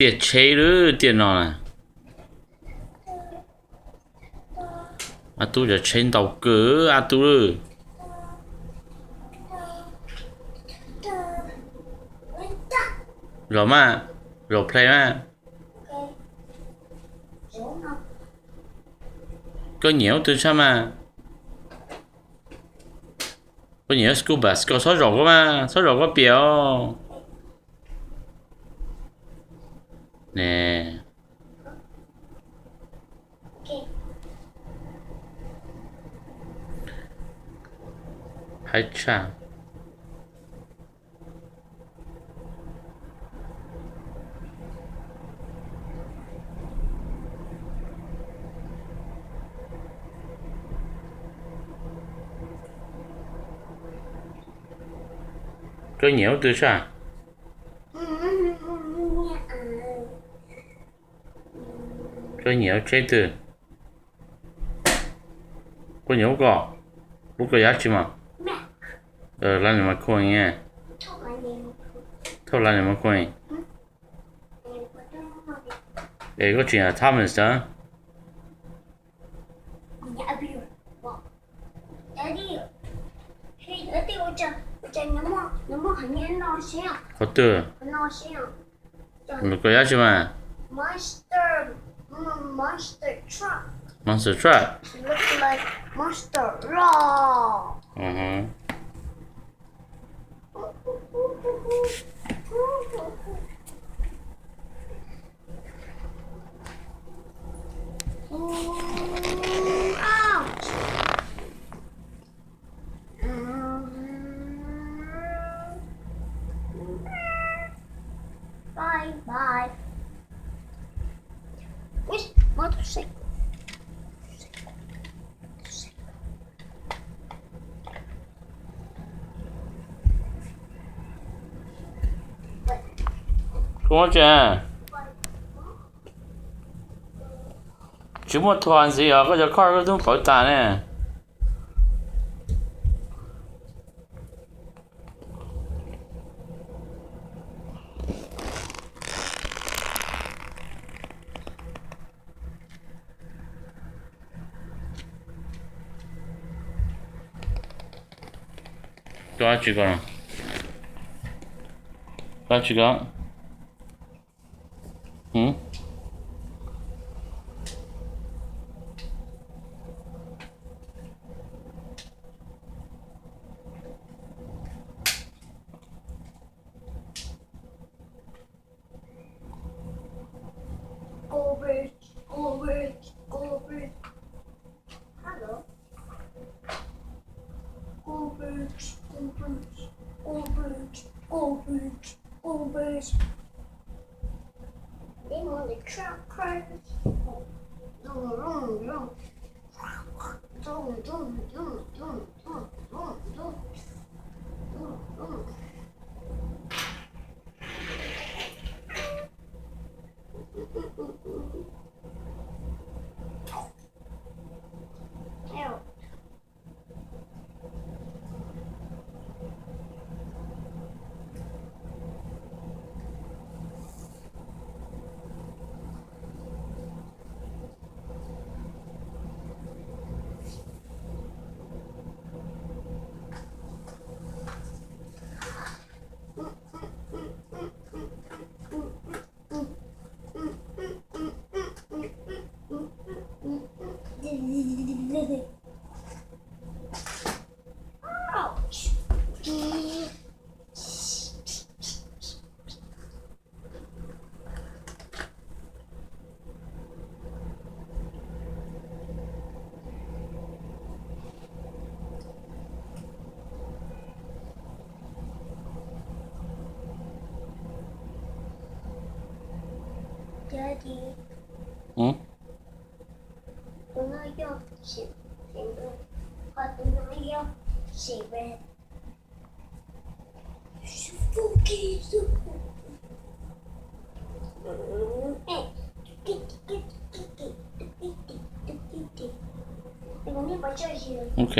Tiaj tsheb lub tiaj no na. A tub, cov tsheb ntau kawg a tub lawm. Los mas, los play mas. Koj nyiam lub twg tshaj mas? Koj nyiam school bus, koj txhob zaum koj mas, txhob zaum koj piam os. Ne. Haib tshaj. Koj nyiam lub twg tshaj? Koj nyiam lub tsheb twg? Koj nyiam lub ko, lub ko yog dab tsi mas? Lightning McQueen. Thauj Lightning McQueen. Es koj tsis yog Thomas a? Qhov twg? Lub ko yog dab tsi mas? Monster truck. Bye bye. Motorcycle. Koj muab tsev, tsis muaj thuas ntxiv os, koj cov car koj tub pauv tas ne. Koj dab tsi ko? Koj dab tsi ko? Garbage, garbage, garbage. Hello. Garbage, garbage, garbage, garbage, garbage. They want the truckers. Vroom, vroom, vroom. Vroom, vroom, vroom, vroom, vroom, vroom, vroom. Vroom, vroom. Daddy, tus no yog, tus no yog Ok.